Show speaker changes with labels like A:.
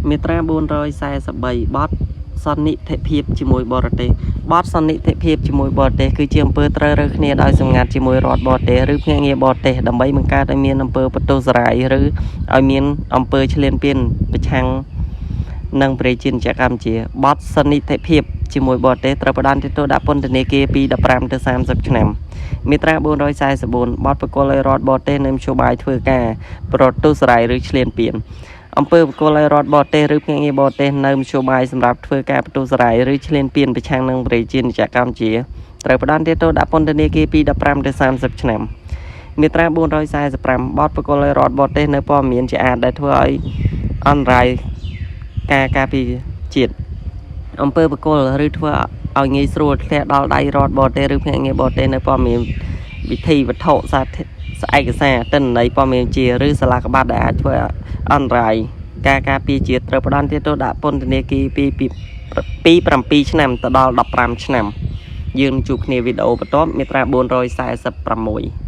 A: មាត្រា443បទសន្និដ្ឋិភាពជាមួយបរទេសបទសន្និដ្ឋិភាពជាមួយបរទេសគឺជាអំពើត្រូវរើគ្នាដោយសម្ងាត់ជាមួយរដ្ឋបរទេសឬភ្នាក់ងារបរទេសដើម្បីបង្កើតឲ្យមានអំពើបន្ទោសរាយឬឲ្យមានអំពើឈ្លានពានប្រឆាំងនឹងប្រជាជាតិកម្ពុជាបទសន្និដ្ឋិភាពជាមួយបរទេសត្រូវផ្តន្ទាទោសដាក់ពន្ធនាគារពី15ទៅ30ឆ្នាំមាត្រា444បទប្រគល់ឲ្យរដ្ឋបរទេសនៅមធ្យោបាយធ្វើការប្រទុសរាយឬឈ្លានពានអំពើប្រគល់ឲ្យរដ្ឋបរទេសឬភ្នាក់ងារបរទេសនៅមធ្យោបាយសម្រាប់ធ្វើការបន្ទោសរាយឬឈ្លានពានប្រឆាំងនឹងប្រជាជាតិកម្ពុជាត្រូវផ្តន្ទាទោសដាក់ពន្ធនាគារពី15ទៅ30ឆ្នាំមាត្រា445បទប្រគល់ឲ្យរដ្ឋបរទេសនៅព័ត៌មានជាអាទិដែលធ្វើឲ្យអន្តរាយការការពារជាតិអំពើប្រគល់ឬធ្វើឲ្យងាយស្រួលធ្លាក់ដល់ដៃរដ្ឋបរទេសឬភ្នាក់ងារបរទេសនៅព័ត៌មានវិធីវត្ថុសាធិឯកសារទិន្នន័យព័ត៌មានជាឬសាលាក្បាត់ដែលអាចធ្វើឲ្យអន្តរាយការការពារជាតិត្រូវផ្តន្ទាទោសដាក់ពន្ធនាគារពីពី7ឆ្នាំទៅដល់15ឆ្នាំយើងនឹងជួបគ្នាវីដេអូបន្ទាប់មាត្រា446។